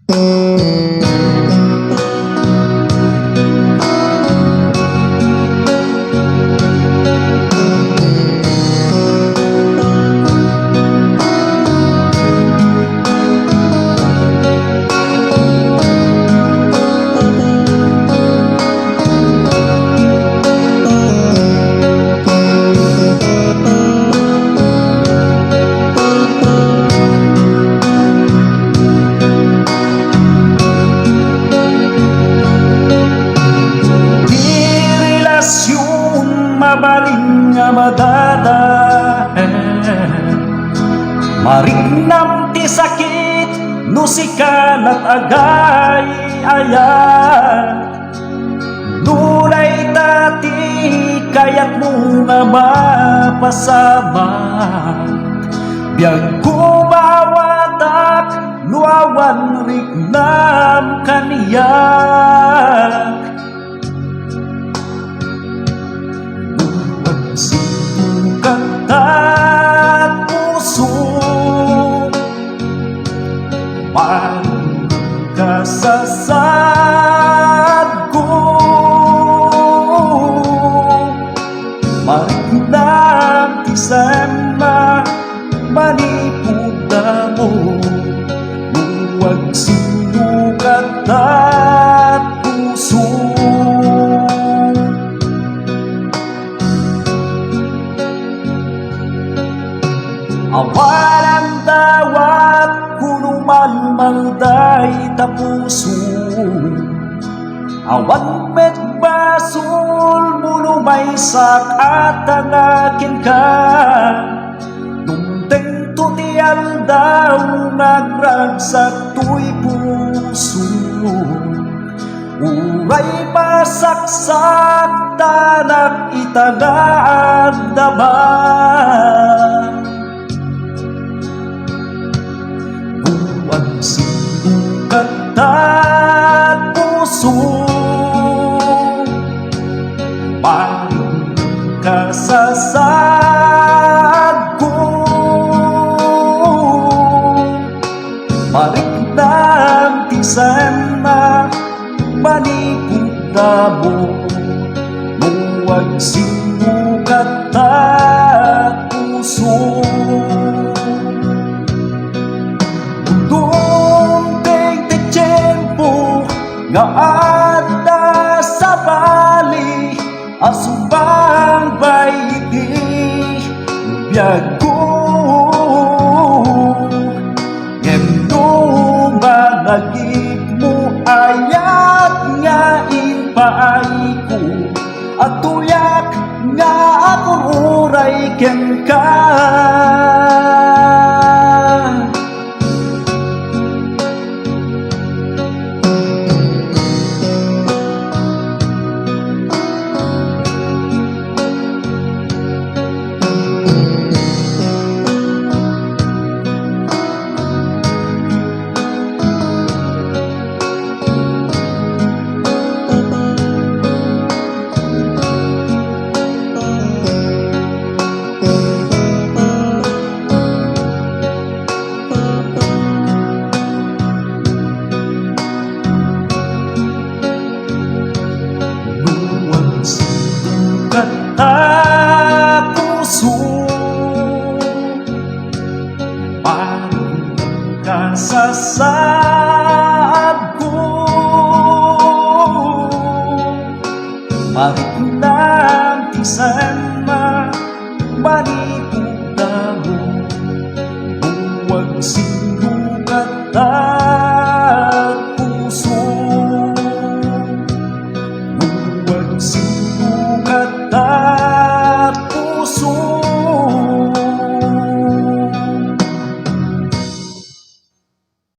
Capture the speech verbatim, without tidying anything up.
Ti relasion mabalin nga madadael, mariknam ti sakit no sika lat agay-ayat. No dayta ti kayatmo nga mapasamak, biag ko maawatak no awan riknam kaniak. No agsintukat puso, malukat ka sa saadko. Mariknam ti saem a manipud damo, no agsintukat puso. Awan andawat kuno malmalday ta puso. Awan met basol mo no maysak a tanga kenka. Dumtengto ti aldaw nga agragsak toy puso. Uray masaksaktanak ita nga agdama. No agsintukat puso, malukat ka sa saadko. Mariknam ti saem a manipud damo, no agsintukat puso. Dumteng ti tiempo nga adda sabali a sumangbay iti biagko. Ngem no managipmo, ayat nga impaayko, atuyak nga agur-uray kenka. No agsintukat puso, malukat ka sa saadko. Mariknam ti saem a manipud damo, no agsintukat